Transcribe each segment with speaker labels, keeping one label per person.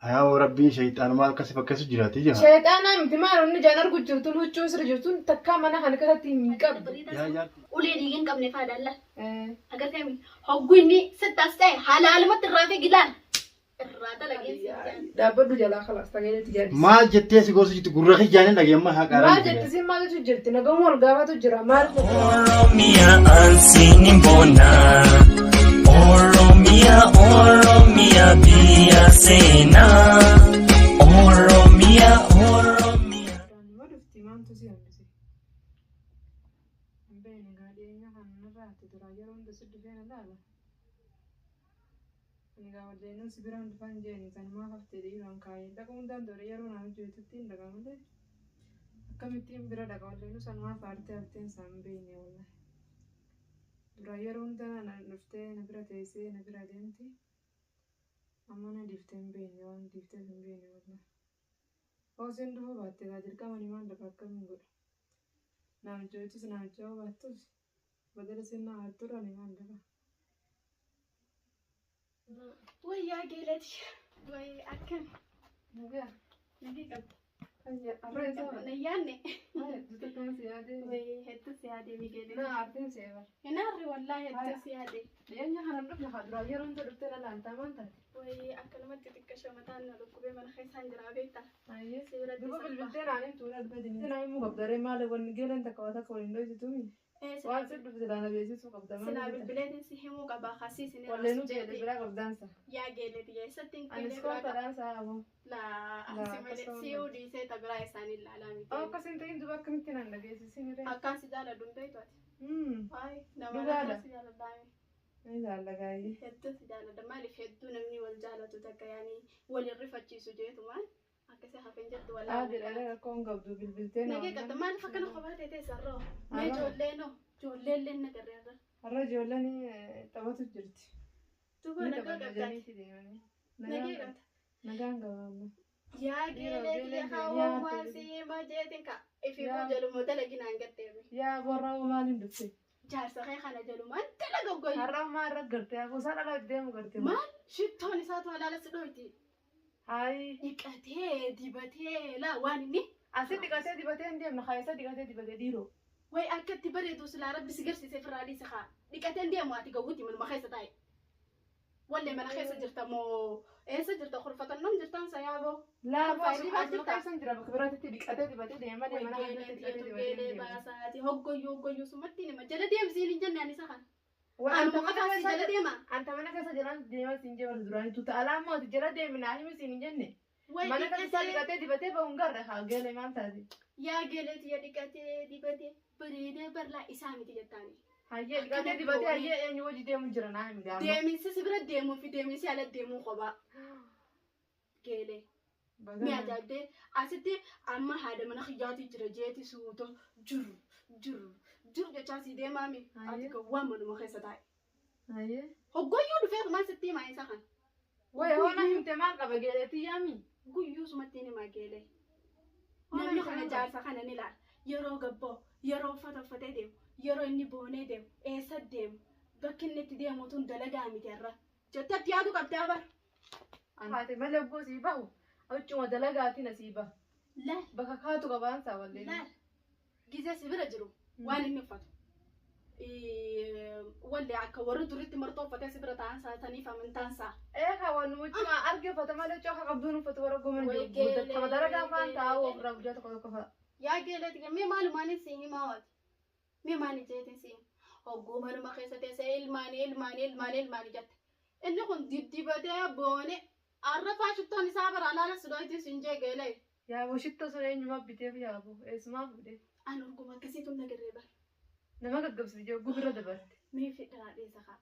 Speaker 1: Ayaa rabbiin shayxaanumaa akkasi fakkeessu jiraati jira.
Speaker 2: Shayxaanaa miti maal inni jaan argu jirtuun huccuun sirra jirtuun takkaa mana kana keessatti hin qabdu.
Speaker 1: Yaa jaarti.
Speaker 3: Ulee dhiiga hin qabne faa laalla.
Speaker 2: Eh.
Speaker 3: Agartee mi? Hogguu inni sitti as ta'e halaalumatti irraa fiigi laal. Irraa dalagee si jaan.
Speaker 2: Dhaabbadhu jalaa kalaas tagaleetti jaadis.
Speaker 1: Maal jettee si gorsu jirti gurra kiyyaan hin dhagee amma haqaaraan
Speaker 2: Maal jetti siin maal jechu jirti nagamu wal gaafatu jira maal
Speaker 4: Oromia ansiin bona. Oromia, Oromia biyya seenaa. Oromia, Oromia.
Speaker 2: Nama dhufti maaltu si hambise? Hin beekne gaa dhiyeenya kana narraa hafte duraa yeroo hunda si dhufee na laala. Ani gaa walleenuu si biraan dhufaan jeeni sanumaaf haftee dhiiraan kaayee dhaquu hin danda'u yeroo naa hojjetutti hin dhaqa malee akkamittiin bira dhaqa walleenuu sanumaaf aartee hafteen isaa hin beekne wallahi. Duraa yeroo hunda na dhuftee na bira teessee na bira deemti. Amma na dhiiftee hin beekne waan dhiifteef hin beekne wallahi. Hooseen dhufuu baatte gaa dirqama ni maal dhaqa akkamiin godha. Naa hojjetus naa hojjechuu baattus badala seenaa aarturra ni maal dhaqa.
Speaker 3: Wayyaa geelati. Way akkam.
Speaker 2: Nagaa.
Speaker 3: Nagee qabda.
Speaker 2: Har'a isa
Speaker 3: Na yaadne.
Speaker 2: Dutukaan si yaadee.
Speaker 3: Way hedduu si yaadee mi geelati.
Speaker 2: Na aartiin si eegal.
Speaker 3: Hinaarri wallaahi hedduu si yaadee.
Speaker 2: Dhiyeenya kana dhufne haa duraa yeroo hunda dhuftee na laaltaa maal taate?
Speaker 3: Way akkanumatti xiqqasha mataan na dhukkubee mana keessaan jira beektaa.
Speaker 2: Ayyee.
Speaker 3: Si biratti
Speaker 2: Duuba
Speaker 3: salphaa.
Speaker 2: bilbiltee naan himtu na dhufee dinii. Naa himuu qabda ree maali wanni geeleen takka waa takka waliin dhoysituumi. Waan si dhufte laala beeksisuu qabda maal
Speaker 3: Silaa
Speaker 2: jetta?
Speaker 3: bilbileetiin si himuu qaba kasii isin
Speaker 2: Walleenuu geelee biraa qabdaansa.
Speaker 3: Yaa geeleti eessatti hin
Speaker 2: Anis
Speaker 3: geelee biraa qaba.
Speaker 2: koontaadhaansa aboo.
Speaker 3: Laa
Speaker 2: Laa,
Speaker 3: asi malee
Speaker 2: akkasuma
Speaker 3: si'uu dhiisee ta biraa isaanii ilaalaa miti.
Speaker 2: Akkas hin ta'in duuba akkamitti naan dhageessisin ree?
Speaker 3: Akkaan si jaaladhu hin beektu ati. Ay, nama
Speaker 2: Dhugaadha.
Speaker 3: akkaan si jaaladha.
Speaker 2: Ni jaalla gaayyee.
Speaker 3: Hedduu si jaaladha. Maaliif hedduu namni wal jaalatu takka yaani wal hin rifachiisu jeetumaan akkasii hafeen jettu walaa.
Speaker 2: Haadha dhalee rakkoo hin qabdu bilbiltee na
Speaker 3: Nagee qabda maaliif akkana kophaa ta'e teessarroo? Mee ijoollee noo? Ijoollee illee na garreerra.
Speaker 2: Har'a ijoolleen taphatu jirti.
Speaker 3: Duuba
Speaker 2: Ni
Speaker 3: nagaa
Speaker 2: taphanna
Speaker 3: qabdaati.
Speaker 2: jedhaniiti deemanii.
Speaker 3: Nagee qabda.
Speaker 2: Nagaan qabaamne.
Speaker 3: Yaa
Speaker 2: Dhiiroo,
Speaker 3: geelee
Speaker 2: geeleen
Speaker 3: biyya
Speaker 2: yaa
Speaker 3: hawwaa siima jeetiin ka. Ifiifuu
Speaker 2: Yaa.
Speaker 3: jaluma dalaginaan gatteemi.
Speaker 2: Yaa borraa maaliin dhufte?
Speaker 3: Jaarsa kee kana jalumaan dalaga goyi.
Speaker 2: Har'a maal irra garte? Gosaa dhala deemu garte.
Speaker 3: Maal shittoon isaatu halaala si dhoyti.
Speaker 2: Hayi.
Speaker 3: Dhiqatee dibatee laa waan inni.
Speaker 2: Asi dhiqatee dibatee hin deemne haa isa dhiqatee dibatee dhiiroo.
Speaker 3: Way akka itti bareedu silaa rabbi si garsiisee firraa dhiise haa. Dhiqatee hin deemu ati gawwuti manuma keessa taa'e. Wallee mana keessa jirta moo eessa jirta kurfatannoon jirtaan sayaaboo.
Speaker 2: Laa
Speaker 3: Faayilii
Speaker 2: boosuma asuma
Speaker 3: jirta?
Speaker 2: keessa hin jira bakka biraatti dhiqatee dibatee deema malee mana
Speaker 3: Way
Speaker 2: keessatti
Speaker 3: geelee
Speaker 2: dhiqatee
Speaker 3: xiyyeetu
Speaker 2: dibatee hin
Speaker 3: geelee
Speaker 2: deemu.
Speaker 3: baasaati hoggoyyuu hoggoyyuu sumatti nima jala deemsiin hin jenne ani isa kana.
Speaker 2: Waa
Speaker 3: Anuma
Speaker 2: anta mana
Speaker 3: qofaa si
Speaker 2: keessa
Speaker 3: jala deema.
Speaker 2: anta mana keessa jalaan deema siin jee bara duraanii tuuta alaa immoo ati jala deeminaa himi siin hin jenne.
Speaker 3: Way
Speaker 2: Mana keessa
Speaker 3: dhiqatee
Speaker 2: dhiqatee dibatee bahu hin garre haa geelee maal taate?
Speaker 3: yaa geelee xiyya dhiqatee dibatee bareedee barlaa isaa miti jettaani.
Speaker 2: Hayyee dhiqatee dibatee hayyee eenyu wajji deemu jira naa himi gaama.
Speaker 3: Deeminsi si bira deemuu fi deeminsi ala deemuu kophaa. Geelee. Ni ajaa'ibdee asitti amma haadha mana kiyyaatii jira jeeti suuta jiru jiru jiru jechaa sii deemaami. Ati
Speaker 2: Hayyee.
Speaker 3: gawwaa manuma keessa taa'e.
Speaker 2: Hayyee.
Speaker 3: Hoggoyyuu dhufee maal sitti himaa isa kana.
Speaker 2: Way hoona himte maal qaba geeleetii yaami?
Speaker 3: Guyyuu sumatti himaa geelee.
Speaker 2: Hoona
Speaker 3: Namni
Speaker 2: himte
Speaker 3: kana
Speaker 2: maal qaba?
Speaker 3: jaarsa kana ni ilaala. Yeroo gabboo, yeroo uffata uffatee deemu, yeroo inni boonee deemu, eessa deemu, bakki inni itti deemu tun dalagaa miti irra. Jettee itti yaaduu qabdaa bara.
Speaker 2: Haate malee hoggoo sii bahu huccuma dalagaatiin asii baha.
Speaker 3: Laal
Speaker 2: Bakka kaatu qabaan isaa wallee.
Speaker 3: laal gizee si bira jiru waan inni uffatu. Wallee akka warri duritti marxoo uffatee si bira ta'an saataniif amantaan isaa.
Speaker 2: Ee kaa waan huccuma arge uffata malee huccuu akka qabduun uffatu warra goman
Speaker 3: Way
Speaker 2: jiru.
Speaker 3: geelee,
Speaker 2: Guddachama dalagaa faan taa'uu
Speaker 3: geelee.
Speaker 2: ofirraa guddaa tokko tokko fa'a.
Speaker 3: Yaa geeleeti mee maalumaan si himaa waati. Mee maali jeetiin si hima. Hogguu manuma keessa teessee ilmaanii ilmaanii ilmaanii ilmaanii jette. Inni kun diddibatee boone arrafaa shittoon isaa bara alaala sudhootiin siin jee geelee.
Speaker 2: Yaaboo shittoo sun eenyumaaf biteef yaaboo eessumaa fuudhee
Speaker 3: An urguma akkasiitu nagarree bara.
Speaker 2: nama gaggabsite jiru gubirra dabarte.
Speaker 3: Mee fedhaa dheessa kaa.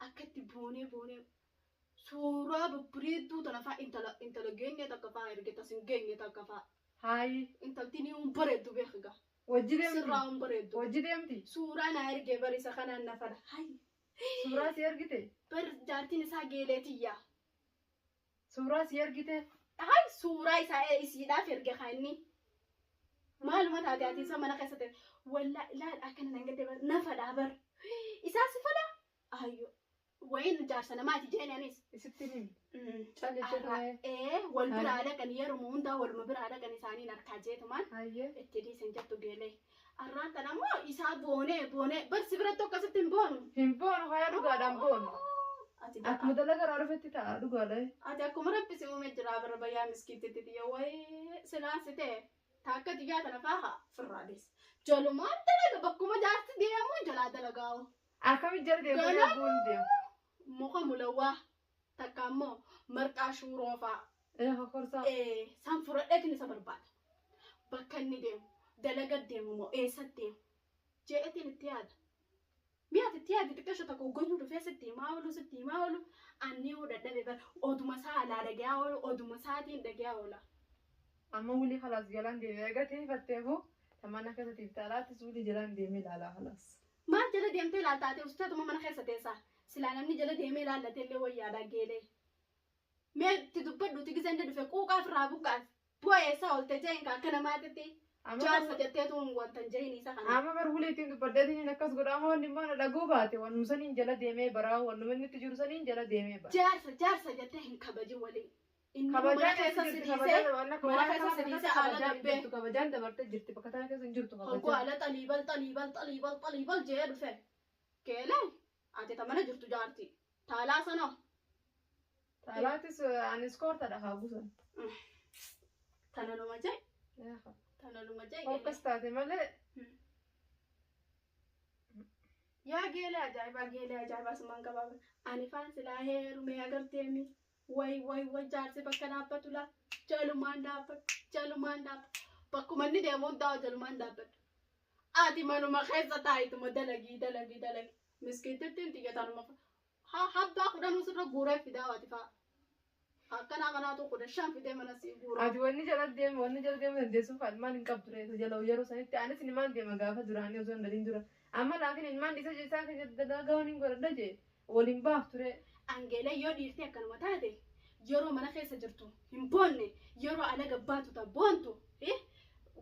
Speaker 3: Akkatti boonee boonee suuraa babbareedduu tana faa intala intala geenye takka faa erge tas hin geenye takka faa.
Speaker 2: Haayi
Speaker 3: Intalti ni hin bareeddu beeka gaa.
Speaker 2: wajji deemti.
Speaker 3: Sirraa hin bareeddu.
Speaker 2: Wajji deemti.
Speaker 3: Suuraa naa ergee bar isa kanaan na fada. Hayi
Speaker 2: Suuraa si ergite.
Speaker 3: bar jaartiin isaa geeleetiyyaa.
Speaker 2: Suuraa si ergite.
Speaker 3: Hayi suuraa isaa isiidhaaf erge kaa inni. Maaluma taate ati isa mana keessa ta'e. Wallaa ilaal akkana nan gaddee bar na fadhaa bar. Isaa si fadhaa? Ayyo. Wayin jaarsa namaati jeen anis.
Speaker 2: Isitti himi. Cal jechuudha.
Speaker 3: Ee wal biraa dhaqan yeruma hundaa waluma biraa dhaqan isaaniin harkaa jeetumaan
Speaker 2: Hayyee.
Speaker 3: itti dhiisan jettu geelee. Arraan tana immoo isaa boonee boonee barsi biratti akkasitti hin boonu.
Speaker 2: Hin boonu hayaa dhugaadhaan boonu.
Speaker 3: Ati
Speaker 2: Akkuma dalagaa irraa dhufetti ta'a dhugaadha.
Speaker 3: Ati akkuma rabbi si uume jira bara bayyaa miskiitti xiyya wayii silaan si ta'e taakka xiyyaa tana faaha firraa deessa. Jalumaan dalaga bakkuma jaarsi deemu jalaa dalagaa'u.
Speaker 2: Akkamitti jala deemu
Speaker 3: Ganama.
Speaker 2: buun deemu.
Speaker 3: Muka mulawwaa takka immoo marqaa shuuroo fa'a.
Speaker 2: Ee kokorsaa.
Speaker 3: San fudhadheetin isa barbaada. Bakka inni deemu dalaga deemu moo eessa deemu jeetiin itti yaada. Mi'a itti yaadi xiqqeesho tokko goyuu dhufee sitti himaa oolu sitti himaa oolu anni hoo dadhabe bara oduma isaa alaa dhagayaa oolu oduma isaatiin dhagayaa oola.
Speaker 2: Amma wulii khalaas jalaan deemee eegatee fatteefu tamaan akkasatiif taalaattis wulii jalaan deemee ilaalaa khalaas.
Speaker 3: Maal jala deemtee ilaaltaate usteetuma mana keessa teessaa silaa namni jala deemee ilaallate illee wayyaadha geelee. Mee itti dubbadhuuti gizee inni dhufe quuqaaf irraa buqqaas bu'a eessaa oolte jeen akka namaatitti jaarsa jetteetu wanta hin jehin isa kana.
Speaker 2: Amma bar wulii ittiin dubbadheetiin akkas godha amma wanni immoo na dhaguu baate wannuma saniin jala deemee baraa wannuma inni itti jiru saniin jala deemee bara.
Speaker 3: Jaarsa jaarsa jettee hin kabajin waliin. Inni mana
Speaker 2: Kabajaan
Speaker 3: keessa
Speaker 2: keessa
Speaker 3: si
Speaker 2: jirti
Speaker 3: dhiisee
Speaker 2: kabajaan waan akka
Speaker 3: mana
Speaker 2: waan
Speaker 3: keessa
Speaker 2: kana
Speaker 3: si dhiisee
Speaker 2: keessa
Speaker 3: ala
Speaker 2: kabajaan hin
Speaker 3: dabbee.
Speaker 2: jirtu kabajaan dabartee jirti bakka tana keessa hin jirtu
Speaker 3: Hogguu
Speaker 2: kabajaan.
Speaker 3: ala xaliibal xaliibal xaliibal xaliibal jee dhufe. Keelee ati ta mana jirtu jaarti. Taalaa sanoo.
Speaker 2: Taalaatis anis koortadha haa buusan.
Speaker 3: Tana numa jee tana numa jee.
Speaker 2: Akkas taate malee
Speaker 3: Yaa geelee ajaa'ibaa geelee ajaa'ibaa sumaan gabaaba. Ani faan silaa heerumee agarteemi. Way way way jaarsi bakka dhaabbatu laa. Jalumaan dhaabbatu jalumaan dhaabbatu. Bakkuma inni deemu hundaa jalumaan dhaabbatu. Ati manuma keessa taa'ituma dalagii dalagii dalagii. Miskiitittiin xiyyatanuma fa'a. Habbaa kudhanuu sirra guuree fidaa ati fa'a. Akkanaa kanaatu 15 fidee mana sii guura.
Speaker 2: Ati wanni jala deemu wanni jala deemu dandeessuuf ilmaan hin qabdu reetu jala yeroo sanitti anis ilmaan deema gaafa duraanii osoo hin dhalin dura. Amma laakiin ilmaan isa isaa keessatti dalagaa waliin godhadha jee waliin baaf ture.
Speaker 3: Angeelee yoo dhiirtee akkanuma taate yeroo mana keessa jirtu hin boonne yeroo ala gabbaatu ta boontu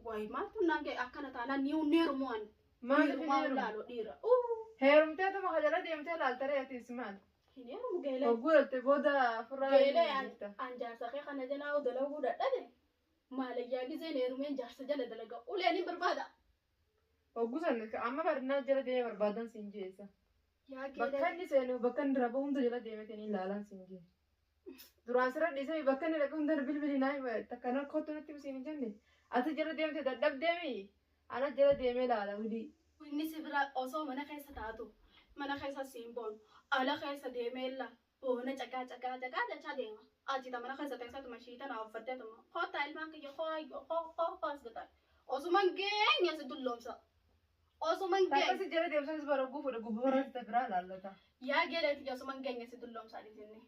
Speaker 3: wayi maaltu naan ga'e akkana taanaan ni neerumoo ani.
Speaker 2: Maaliif hin
Speaker 3: Dhiirumaa
Speaker 2: heerumu?
Speaker 3: laalu dhiira.
Speaker 2: Heerumtee tuma ka jala deemtee laaltaree atis maal?
Speaker 3: Hin heerumu geelee.
Speaker 2: Hogguu dhalte booda ofirraa
Speaker 3: Geelee
Speaker 2: jirta.
Speaker 3: an jaarsa kee kana jalaa dalaguu dadhabe maalayyaa gizeen heerumeen jaarsa jala dalaga uleen hin barbaada.
Speaker 2: Hogguu san amma barinaa jala deemee barbaadan siin jeessa.
Speaker 3: Yaa
Speaker 2: Bakka
Speaker 3: geelee.
Speaker 2: inni seenu bakka inni raba hunda jala deemeetiin ilaalan siin jee. Duraan sirra dhiisee bakka inni dhaqu hunda bilbili naa hima takka na kottu natti siin hin jenne. Ati jala deemte dadhabdeemi. Ana jala deemee ilaala wilii.
Speaker 3: Inni si bira osoo mana keessa taatu mana keessa siin boonu ala keessa deemee illa boona cagaa cagaa cagaa jechaa deema. Ati ta mana keessa teessatuma shiitana uffatteetuma kottaa ilmaan kiyya koo koo koo koo as gataa. Osuma hin geenye si dulloomsa. Osuma hin geenye.
Speaker 2: Akkasi jala deemsanis bara hogguu fudhe gubbaa bara biraa ilaallata.
Speaker 3: Yaa geeleeti osuma hin geenye si dulloomsa dhiisinni.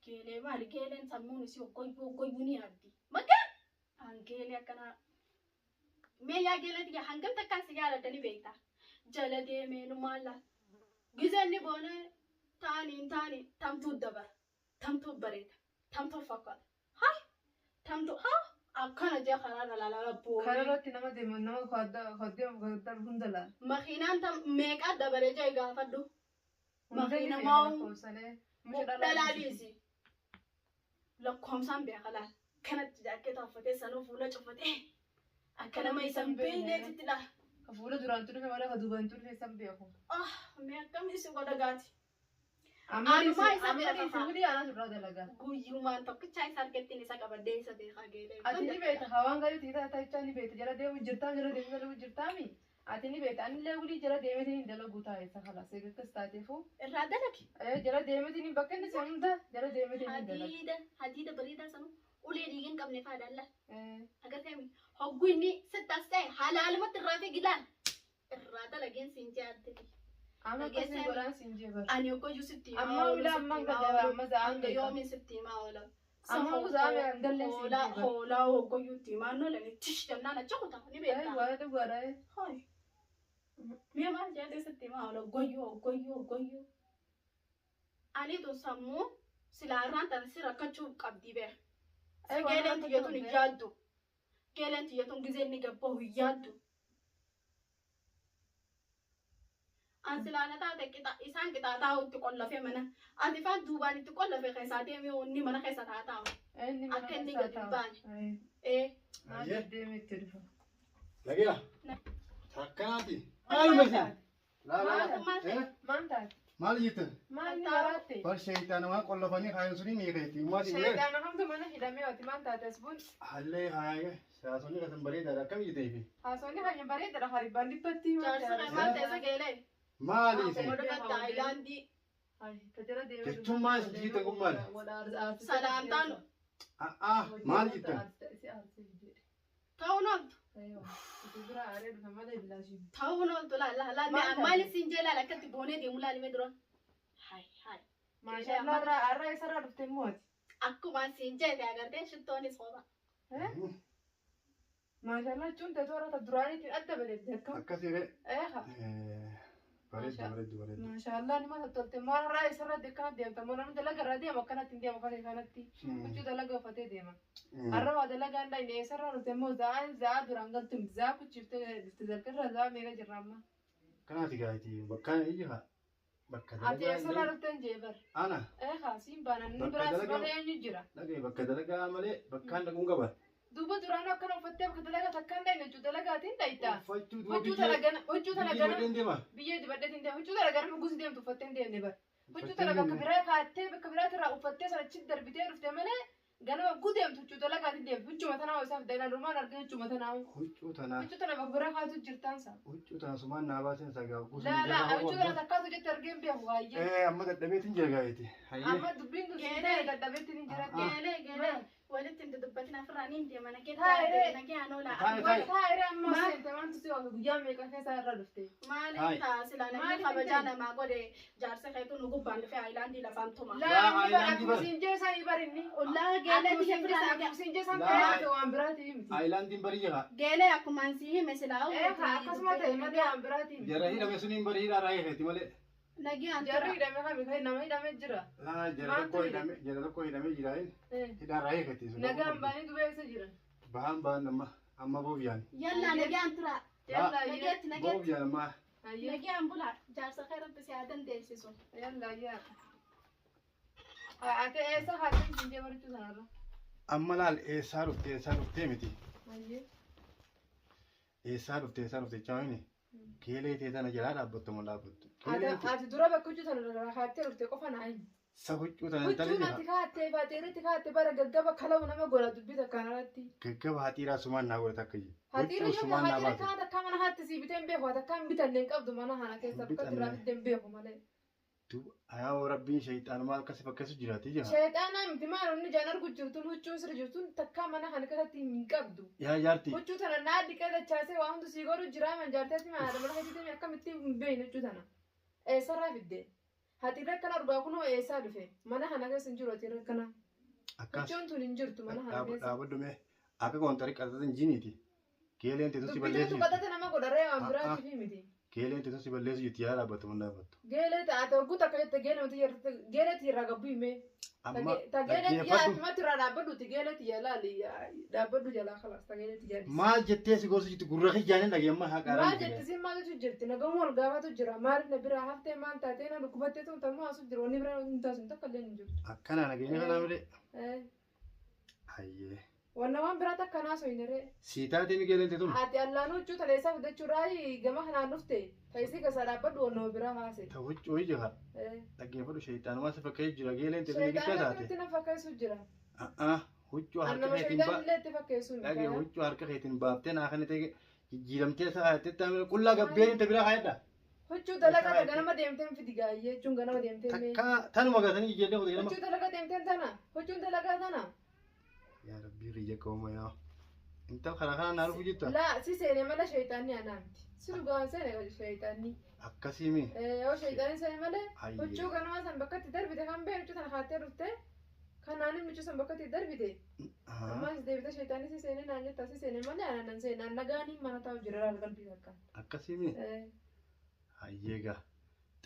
Speaker 3: Geelee maali geeleen sammuun isii hoggoyyuu hoggoyyuu ni yaaddi. Magaan! An geelee akkanaa. Mee yaa geeleeti hangam takkaan si jaaladha ni beektaa. Jala deemee nu maalla. Gizee inni boonee taaniin taanii tamtuu dabara. Tamtuu bareeda. Tamtuu fakkaata. Haa! Tamtuu haa! Akkana jee karaarra laalaa
Speaker 2: Karaa
Speaker 3: boonee.
Speaker 2: irratti nama deemu nama deemu kadda hunda laala.
Speaker 3: Makiinaan tam meeqaa dabaree jee gaafadhu.
Speaker 2: Hunda ni
Speaker 3: Makiina
Speaker 2: beeka
Speaker 3: maa'u.
Speaker 2: lakkoofsalee. Mucha
Speaker 3: Dhalaa dhiisi. Lakkoomsaan beeka laal. Kanatti jaakkeeta uffatee sanuu fuula cufatee akka nama isa hin beekneetitti dha.
Speaker 2: Ka fuula duraan dhufe malee ka duubaan dhufe san beeku.
Speaker 3: Ah, mee akkam isin godha gaati.
Speaker 2: Amma
Speaker 3: Anumaa isa
Speaker 2: amma
Speaker 3: beeka
Speaker 2: dhiisi
Speaker 3: faa.
Speaker 2: wilii anaa turraa dalagaa.
Speaker 3: Guyyumaan tokkichaa isa argattiin isa qabadhee isa beekaa geelee.
Speaker 2: Ati ni beekta hawaan gadi tiitaa taa'ichaa ni beekta jala deemu jirtaa jala deemu dalaguu jirtaami. Ati ni beekta anillee wilii jala deemeetiin hin dalaguu taa'e isa kalaas eega akkas taateefu.
Speaker 3: Irraa dalagi.
Speaker 2: Jala deemeetiin bakka inni seenu hunda jala deemeetiin hin dalagu.
Speaker 3: Hadiida hadiida bareedaa sanuu ulee dhiiga hin qabne faa dalla. Agartee hogguu inni sittaas ta'e halaalumatti irraa fiigi laal. Irraa dalageen siin jaatte.
Speaker 2: Amma akkasiin godhaan siin jee bara.
Speaker 3: Ani hoggoyyuu sitti himaa
Speaker 2: Amma
Speaker 3: oolu,
Speaker 2: wila
Speaker 3: sitti
Speaker 2: ammaan
Speaker 3: himaa
Speaker 2: gadda
Speaker 3: oolu.
Speaker 2: amma za'aan
Speaker 3: Hanga
Speaker 2: beeka.
Speaker 3: yoomiin sitti himaa oola.
Speaker 2: Amma uzaame hangallee siin
Speaker 3: Hoolaa
Speaker 2: jee bara.
Speaker 3: hoolaa hoggoyyuu itti himaa noole tish jennaan achi kuta ni beektaa.
Speaker 2: Waa dhugaadha.
Speaker 3: Hoi. Mee maal jedhee sitti himaa oola hoggoyyuu hoggoyyuu hoggoyyuu. Ani tun sammuu silaa irraan tan si rakkachuu qabdi bee. Geeleen tiyyatuun hin yaaddu. Geeleen tiyyatuun gizee inni gabboo hin yaaddu. An silaana taate qixa isaan qixaa taa'utti qollafee mana. Ati faan duubaan itti qollafe keessaa deemee inni mana keessa taa taa'u.
Speaker 2: Inni mana
Speaker 3: Akka inni
Speaker 2: keessaa
Speaker 3: gadi hin
Speaker 2: taa'u.
Speaker 3: baane.
Speaker 2: Ee.
Speaker 3: Ee.
Speaker 2: Maal
Speaker 1: Ayyee.
Speaker 2: deemee itti dhufa?
Speaker 1: Dhageera. Takkanaati. Maaluma isin? Laa laa.
Speaker 3: Maal ta'e?
Speaker 1: Eh?
Speaker 2: Maal taate?
Speaker 1: Maal jettan?
Speaker 2: Maal ni baraatte?
Speaker 1: Bar shayitaana waan qollofanii kaayan sunii ni keeti. Maal jedhu?
Speaker 2: Shayitaana hamtu mana hidhamee ati maal taate as bun?
Speaker 1: Hallee haayee saasonni kasan bareedaadha. Akkam jetteefi?
Speaker 2: Haasonni kan bareedaadha haribbaan dhibbatti maal
Speaker 3: Jaarsi kee maal ta'e sageelee?
Speaker 1: Maali isin?
Speaker 3: Godhufatti aayilaandii.
Speaker 1: Jechuun maal isin jettan kun maali?
Speaker 3: Salaamtaan
Speaker 1: A'aa maal jettan?
Speaker 3: ta'uun ooltu. Ta'uun ooltu laal laal laal
Speaker 2: Maal taate?
Speaker 3: maal isin jee laal akkatti boonee deemu laal mee dura. Hai hai.
Speaker 2: Maashaallah har'a eessarraa dhufte immoo ati?
Speaker 3: Akkuma siin jeete agartee shittoonis qofa.
Speaker 2: Maashaallah jechuun ta'e toora ta duraaniitiin adda bareedde akkam?
Speaker 1: Akkasii ree.
Speaker 2: Eeha.
Speaker 1: Bareeddu bareeddu bareeddu.
Speaker 2: Maashaallah nima tolte maal har'a eessarraa akkana deemta moo namni dalaga irraa deema akkanatti hin deemu uffatee kanatti huccuu dalaga uffatee deema. Har'a waa dalagaa hin dhayne eessarraa dhufte immoo za'aan za'a duraan galtu miti za'a kuchiiftee dhufte jalqirra za'a meeqa jirra amma.
Speaker 1: Kanaati gaayiti bakka ija bakka
Speaker 2: Ati eessarraa
Speaker 1: dalagaa
Speaker 2: dhufte hin jee bar.
Speaker 1: ana
Speaker 2: Eeha siin baana inni
Speaker 1: Bakka
Speaker 2: biraa si
Speaker 1: dalagaa-
Speaker 2: malee eenyu jira.
Speaker 1: dhagaye bakka dalagaa malee bakkaan dhaquun qaba.
Speaker 2: Duuba duraanuu akkana uffattee bakka dalagaa takka hin dhayne huccuu dalagaatiin dhayita.
Speaker 1: Uffachuu duuba
Speaker 2: Huccuu tana gana huccuu tana
Speaker 1: biyyee
Speaker 2: gana
Speaker 1: badheen deema.
Speaker 2: biyyee dibadheetiin deema huccuu tana ganama gusi deemtu uffattee hin deemne bar. Huccuu
Speaker 1: Uffattee
Speaker 2: tana bakka
Speaker 1: deemne.
Speaker 2: biraa kaattee bakka biraatirraa uffattee sana achi darbitee dhufte malee ganama guu deemtu huccuu dalagaatiin deemtu huccuma tanaa isaaf dayinaa durmaan argee huccuma tanaa.
Speaker 1: Huccuu tana
Speaker 2: Huccuu tana bakka biraa kaatu jirtaan sa.
Speaker 1: huccuu tana sumaan naa baasen sagaa guutuu
Speaker 2: Laa laa huccuu tana takkaatu jette argee hin beeku baay'ee.
Speaker 1: Eh amma dadhabeetiin jira gaayiti. Hayyee.
Speaker 2: Amma dubbiin tun siin ta'e dadhabeetti ni jira.
Speaker 3: Geelee geelee walitti hin dudubbatin afirraa niin deema nagee
Speaker 2: Taa'ee.
Speaker 3: taa'ee nagee anoolaa.
Speaker 1: Taa'e, taa'e.
Speaker 2: Taa'ee amma
Speaker 3: Maal?
Speaker 2: seente wanti si oofe guyyaa meeqa keessa irra dhufte.
Speaker 3: Maaliif
Speaker 1: Taa'e.
Speaker 3: ta'a silaa namni
Speaker 2: Maaliif
Speaker 3: kabajaa
Speaker 2: hin
Speaker 3: namaa godhe jaarsa keetu nu gubbaan dhufee aayilaandii lafaan tuma.
Speaker 2: Laa
Speaker 1: Laa,
Speaker 2: inni bar
Speaker 1: Aayilaandii
Speaker 2: akkuma
Speaker 1: bar.
Speaker 2: siin jee isaan bar inni.
Speaker 3: Ollaa geelee
Speaker 2: Akkuma
Speaker 3: biyya
Speaker 2: siin jee
Speaker 3: biraa
Speaker 2: akkuma siin jee isaan
Speaker 1: Laa.
Speaker 2: ta'e waan biraatii miti.
Speaker 1: Aayilaandiin barii jira.
Speaker 3: Geelee akkuma si hime silaa
Speaker 2: Eh akkasuma ta'e malee waan biraatii miti.
Speaker 1: Jara hidhame suniin barii hidhaa raayee malee.
Speaker 3: Nagee
Speaker 2: Jarri hidhame kami kan nama hidhame jira.
Speaker 1: Laa jara
Speaker 2: Maaltu
Speaker 1: tokko
Speaker 2: hidhame?
Speaker 1: hidhame jara tokko hidhamee jira inni
Speaker 2: Eh,
Speaker 1: hidhaa raayee keeti.
Speaker 2: Nagaan baanii duba eessa jira?
Speaker 1: Bahaan bahaan amma amma boof yaan.
Speaker 3: Yallaa nagee tura.
Speaker 2: Yallaa ayyee.
Speaker 3: Nageetti nageetti.
Speaker 1: Boof yaan amma
Speaker 2: Ayyee.
Speaker 3: Nagee an bulaa jaarsa kee rabbi si haa dandeessisu.
Speaker 2: Yallaa ayyee. Ati eessa haati siin jee barachuu sanarra?
Speaker 1: amma laal eessaa dhufte eessaa dhuftee miti.
Speaker 2: Ayyee.
Speaker 1: Eessaa dhufte eessaa dhufte chaawini. Keelee tee tana jalaa dhaabbattu moo dhaabbattu? Keelee
Speaker 2: Ati ati dura bakka huccuu sana kaattee dhufte qofa naa himi.
Speaker 1: sa huccuu tana intala
Speaker 2: Huccuun
Speaker 1: jira.
Speaker 2: ati kaattee baatee kaattee bara gaggaba kalamu nama godha dubbii takkaan alatti.
Speaker 1: Gaggaba haxiiraa sumaan naa godhata akka jiru.
Speaker 2: Hatiira
Speaker 1: Huccuu
Speaker 2: yoo
Speaker 1: sumaan naa
Speaker 2: hatiira
Speaker 1: baate.
Speaker 2: kana takka mana haatti sii bitee hin beeku takka hin bitanne hin qabdu mana kana keessa
Speaker 1: Hin
Speaker 2: bakka irraa
Speaker 1: bitanne.
Speaker 2: bittee hin beeku malee.
Speaker 1: Duuba ayaa rabbiin shayxaan maal akkasi fakkeessu jiraati jira.
Speaker 2: Shayxaanaa miti maal inni jaan argu jirtuun huccuun sirra jirtuun takka mana kana keessatti hin qabdu.
Speaker 1: Yaa jaarti
Speaker 2: Huccuu tana naa dhiqee dachaasee waa hundi sii godhu jiraa man jaarteetti mana mana keessatti akkamitti hin beekne huccuu tana. Eessarraa fidde? Hatiirra akkana argaa kunoo eessaa dhufe? Mana kana keessa hin jiru hatiirra akkana.
Speaker 1: akkas
Speaker 2: Huccuun tun hin jirtu mana kana keessa.
Speaker 1: dhaabadhu mee akka koontarii qaxatin jiniiti. Keeleen teetu si
Speaker 2: Dubbituu
Speaker 1: balleessu jirti.
Speaker 2: tuqatate nama godharee waan biraatiif miti.
Speaker 1: Keeleen teetu si balleessu jirti yaa dhaabbattu mun dhaabbattu.
Speaker 2: Geelee taate hogguu takka jette geelee miti jirti geelee irraa gabbu himee.
Speaker 1: Amma
Speaker 2: Ta geelee xiyyaa
Speaker 1: dhaggeeffadhu.
Speaker 2: atumatti irraa dhaabbadhuuti geelee xiyyaa laali dhaabbadhu jalaa kalaas ta geelee xiyyaa.
Speaker 1: Maal jettee si gorsu jirti gurra kiyyaanin dhagee amma haa qaaraan.
Speaker 2: Maal jetti siin maal jechu jirti nagamu wal gaafatu jira maaliif na biraa haftee maal taatee na dhukkubattee tun tammoo asu jira wanni biraa hin taasisu takka illee hin jirtu.
Speaker 1: Akkana nageenya kanaa malee.
Speaker 2: Eh,
Speaker 1: Hayyee.
Speaker 2: Wanna waan biraa takka naa soyne ree.
Speaker 1: Sii taatee mi geeleen teetu?
Speaker 2: Ati allaanuu huccuu tana eessaa fidachuudhaa gama kanaan dhufte taisii keessaa dhaabbadhu wanna biraa haase.
Speaker 1: Ta huccuu jira.
Speaker 2: Eh,
Speaker 1: Dhaggeeffadhu shayxaanumaa si fakkeessu jira geeleen teetu ni
Speaker 2: Shayxaan
Speaker 1: giddaa taate.
Speaker 2: akkamitti na fakkeessu jira.
Speaker 1: A'aa huccuu harka
Speaker 2: Annama
Speaker 1: keetiin
Speaker 2: shayxaan
Speaker 1: ba.
Speaker 2: illee itti fakkeessu miti.
Speaker 1: Dhagee huccuu harka keetiin baaftee naa kana ta'e jijjiiramtee isa kaayattee taa'ee qullaa gabbeen inta biraa kaayadha.
Speaker 2: Huccuu dalagaa ganama deemteen fidi gaayyee jechuun ganama deemteen mee.
Speaker 1: Takka tanuma gatanii jijjiirtee qote nama.
Speaker 2: Huccuu dalagaa deemteen tana. Huccuun dalagaa tana.
Speaker 1: Yaa rabbii riyya qauma yaa. Intal karaa kana naa dhufu jirta.
Speaker 2: Laa si seenee mala shayxaanni anaa miti. Si dhugaan seene shayxaanni.
Speaker 1: Akkasii mi.
Speaker 2: Yoo shayxaanni seene malee
Speaker 1: Hayyee.
Speaker 2: huccuu ganama san bakka itti darbite kan bee huccuu tana kaattee dhufte. Kanaan inni huccuu san bakka itti darbite. Ammas deebite shayxaanni si seenee naan jetta si seenee malee anaan nan seenee nagaanii mana taa'u jira laal qalbii takka.
Speaker 1: Akkasii mi. Hayyee gaa.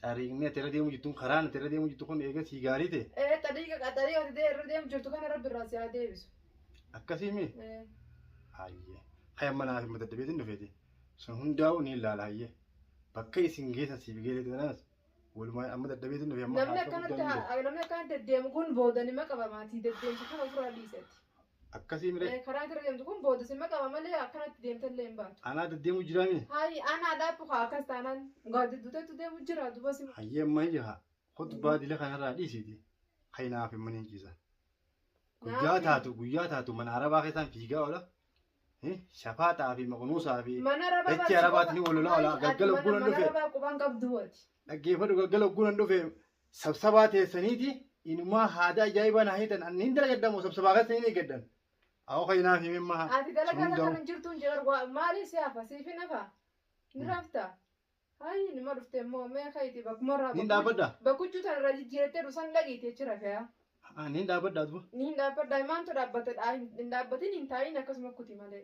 Speaker 1: Xariiqni ati irra deemu jirtuun karaan ati irra deemu jirtu kun eega sii gaarii ta'e.
Speaker 2: Xariiqa xariiqa ati irra deemu jirtu kana rabbi irraa si haa deebisu.
Speaker 1: Akkasii mi. Hayyee. Hayya manaa fi mata dabeetiin dhufeeti. Sun hundaa'u ni ilaala hayyee. Bakka isin geessan siif geesse tanaas walumaa amma dadhabeetiin dhufe amma
Speaker 2: Namni
Speaker 1: haasawaa
Speaker 2: akkanatti
Speaker 1: guddaan hin jiru.
Speaker 2: namni akkanatti deddeemu kun booda nima qaba maatii deddeemsa kana ofirraa dhiisati.
Speaker 1: Akkasii miree
Speaker 2: Karaa irra deemtu kun booda sima qaba malee akkanatti deemtallee hin baatu.
Speaker 1: anaa deddeemu jiraami.
Speaker 2: Hayi anaa dhaabbu haa akkas taanaan gaadidduutetu deemu jira duba sima.
Speaker 1: Hayyee amma ija khutbaa dila kanarraa dhiisiiti. Kaynaaf hin maniin ciisa. Guyyaa taatu guyyaa taatu mana arabaa keessaan fiigaa oola. Shafaaxaa fi maqnuusaa fi
Speaker 2: Mana arabaa
Speaker 1: dachee arabaatti ni walolaa oola. Galgala ogguun
Speaker 2: Mana
Speaker 1: dhufe
Speaker 2: arabaa qubaan qabdu ati.
Speaker 1: dhaggeeffadhu galgala ogguun dhufe sabsabaa teessaniiti inumaa haada ajaa'ibaa naa hiitan anni hin dalagaddamu sabsabaa keessa hin eeggaddan. Awwa kaynaaf himee maha.
Speaker 2: Ati dalagaa
Speaker 1: Sun
Speaker 2: kana hin jirtu hin jiru maali si hafa siif hin hafa ni rafta. Hayi nima dhufte immoo mee kayti bakkuma irraa
Speaker 1: Niin dhaabbadha.
Speaker 2: bakkuchuu tan irraa jijjiirattee dhusan dhagiiti jechi rafee.
Speaker 1: Niin dhaabbadha duba.
Speaker 2: Ni hin dhaabbadha maantu dhaabbate hin dhaabbatin hin taa'in akkasuma kuti malee.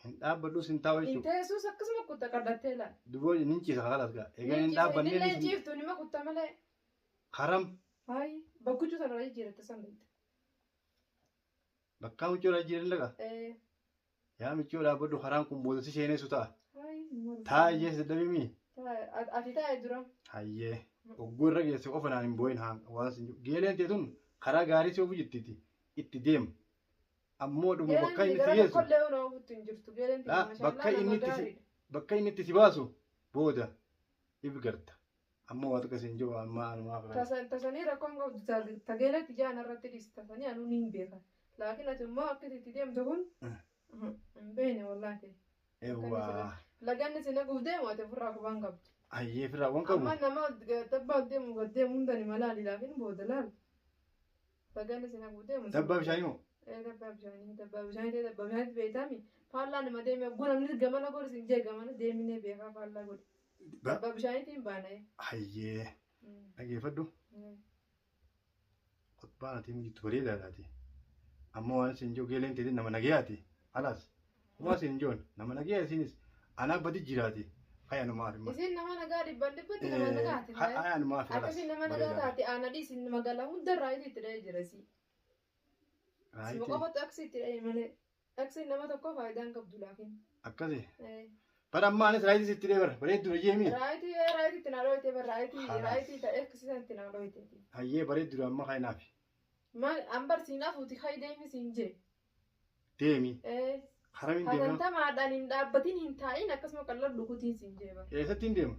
Speaker 1: Hin dhaabbadhus hin taa'u
Speaker 2: Hin
Speaker 1: jechuudha.
Speaker 2: teessus akkasuma kutta qaddattee laal.
Speaker 1: Duboo nin ciisa kalaas gaa. Egaa hin dhaabbannee
Speaker 2: Inni illee ciiftu nima kutta malee.
Speaker 1: Haram
Speaker 2: Hayi bakkuchuu tan irraa jijjiiratte san beekta.
Speaker 1: bakka miccoo irraa jiran dhaqa. Yaa miccoo dhaabbadhu karaan kun booda si seenessu ta'a.
Speaker 2: Hayi nima dhufte.
Speaker 1: Taa'ee dadhabimii.
Speaker 2: Ati taa'e dura.
Speaker 1: Hayyee ogguu irra geesse qofa naan hin boo'in haa waan sin geeleen ta'e tun karaa gaarii si ofu jirtiti itti deemu. Ammoo dhumu bakka inni itti geessu
Speaker 2: Kollee hona ofutti hin jirtu. Geeleen
Speaker 1: Laa, bakka inni itti si bakka inni itti si baasu booda if garta. Ammoo waa tokko siin jiru amma anumaa fi
Speaker 2: Tasanii rakkoon qabdu tageelatti jaan irratti dhiisi tasanii anuu ni hin beeka. Laakiin ati immoo akka itti deemtu kun hin beekne wallaahi.
Speaker 1: Eewwaa
Speaker 2: Laganni si naquuf deemu ati ofirraa qubaan qabdu.
Speaker 1: hayyee firraa waan qabu.
Speaker 2: Amma nama tabbaa deemu gad deemu hunda ni malaali laakiin booda laal. Laganni si naquuf deemu.
Speaker 1: Dabbaa bishaanii moo?
Speaker 2: Dabbaa bishaanii dabbaa bishaanii ta'e dabbaa bishaanii beektaami. Faallaa nama deeme oguu namni gamana godhu sin jee gamana deeminee beekaa faallaa godhu. Dabbaa bishaaniitiin baana.
Speaker 1: Hayyee dhageeffadhu. Qotbaan ati jirtu bareedaadhaati. Ammoo waan isin jiru geeleen ta'e nama nagayaati. Halaas homaa isin jiru nama nagayaa isinis anaa badi jiraati. Hayya numaaf hima.
Speaker 2: Isin nama nagaa dhibban dhibbatti nama nagaati.
Speaker 1: Hayya numaaf halaas.
Speaker 2: Akkasii nama nagaa taate aana dhiisin magaalaa hundarraa itti dhahee jira si. Sima qofatu aksi itti dhahee malee. Aksiin nama tokko faayidaa hin qabdu laakiin.
Speaker 1: Akkasi. Bara ammaa anis raayitii sitti dhahee bara bareedduu jeemi.
Speaker 2: Raayitii raayitii itti naa dhooyte bara raayitii raayitii ta'e akkasiisan itti naa dhooyte.
Speaker 1: Hayyee bareedduu amma kaynaaf.
Speaker 2: Maal ambar siin hafuuti hayi deemi siin jee.
Speaker 1: Deemi. Haramiin deema.
Speaker 2: Hatantamaadhaan hin dhaabbatin hin taa'in akkasuma qal'aa dhuguutiin siin jee bara.
Speaker 1: Eessatti hin deema?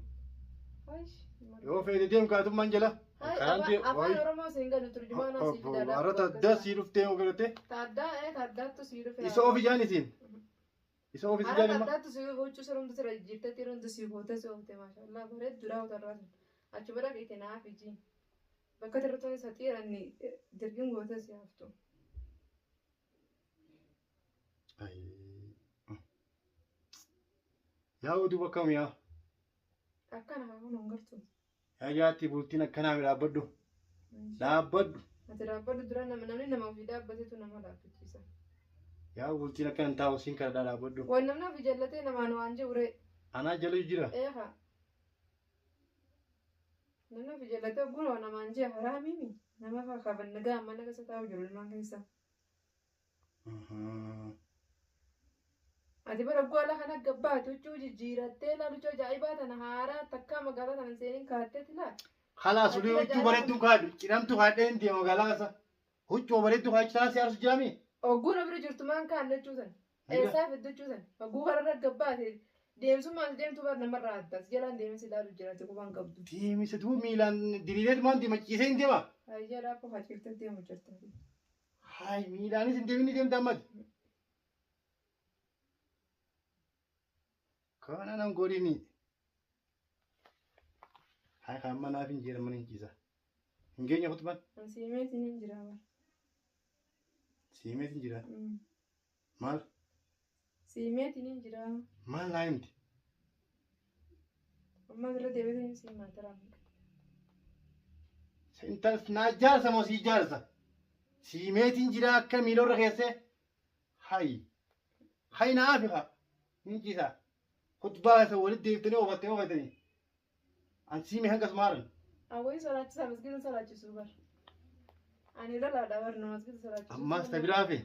Speaker 1: Yoo feete deem kaatummaan jala. Karaan deem.
Speaker 2: Afaan Oromoo siin galu turjumaanaa sii fidaadha.
Speaker 1: Warra taddaa sii dhuftee yoo galate.
Speaker 2: Taddaa taddaattu sii dhufe.
Speaker 1: Isa ofi jaan isiin. Isa ofi si jaan imma.
Speaker 2: Taddaattu sii dhufe huccuu sirumtu sira jijjiirtetti rundu sii goote si oofte maashaallah bareeddu dhaa utarraa sun. Achi bira qiite naaf ijii. Bakka tirtoon isa xiiranni dirgin goote si haftu.
Speaker 1: Yaa oduu bakka miyaa.
Speaker 2: Akkana haa kun hongartu.
Speaker 1: Yaa jaatti bultiin akkanaa dhaabbadhu. Dhaabbadhu.
Speaker 2: Ati dhaabbadhu dura nama namni nama ofii dhaabbatetu nama dhaabbachiisa.
Speaker 1: Yaa bultiin akkana taa'u siin kana dhaabbadhu.
Speaker 2: Waan namni ofii jallatee namaan waan jiru.
Speaker 1: Anaa jala jira.
Speaker 2: Eeha. Namni ofii jallatee ogguun waan namaan jee haraamiimi. Nama fakkaatan nagaa mana keessa taa'u jiru ilmaan keessa. Ati bara gola kana gabbaatu huccuu jijjiirattee laal huccuu ajaa'ibaa tana haaraa takkaa magaalaa tana seeniin kaatteeti laal.
Speaker 1: Khalaas ulee huccuu bareedduu kaadhu cidhamtu kaadhee hin deema magaalaa keessa. Huccuu bareedduu kaadhu sana si aarsu jiraami.
Speaker 2: Ogguun bira jirtu maan kaanne huccuu sana. Eessaa fiddu huccuu sana. Ogguu kanarra gabbaate deemsummaan deemtu bar namarraa addaas jalaan deemsi ilaalu jiraate qubaan qabdu.
Speaker 1: Deemisa duuba miilaan diriireetu maan deema ciisee hin deema.
Speaker 2: Hayyee dhaabboo faciiftee deemu jirta.
Speaker 1: Hayi miilaanis hin deemin ni deemta ammati. Kana nan godhini. Hayi kan amma naaf hin jira mana hin ciisa. Hin geenye kutubaan.
Speaker 2: Siimeetiin hin jira bara.
Speaker 1: Siimeetiin jira. Maal?
Speaker 2: Siimeetiin hin jira.
Speaker 1: Maal naa himti?
Speaker 2: Amma irra deebiin siimaa taraa.
Speaker 1: Intalas naa jaarsa moo sii jaarsa? Siimeetiin jira akka miilorra keessee? Hayi. Hayi naa afi haa. Hin ciisa. Kutubaa isa walitti deebitanii oofattee oofatanii. An siime hanga sumaaran.
Speaker 2: Awwayi salaachisaa masgiida salaachisuu bar. Ani lalaadha bar na masgiida salaachisuu.
Speaker 1: Ammaas ta biraa fe.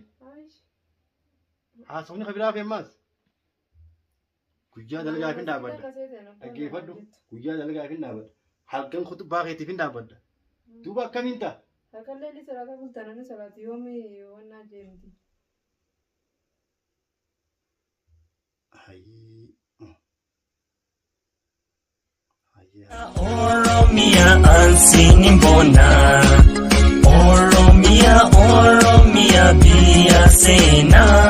Speaker 1: Haasofni ka biraa fe ammaas. Guyyaa dalagaaf hin dhaabbadha. Dhaggeeffadhu. Guyyaa dalagaaf hin dhaabbadha. Halkan kutubaa keetiif hin dhaabbadha. Duuba akkamiin ta'a?
Speaker 2: Halkan leelli salaata bultan ani salaatu yoomi wannaa jeemti.
Speaker 1: Hayyii. Hayyee.
Speaker 4: Oromia ansiin bona. Oromia, Oromia biyya seenaa.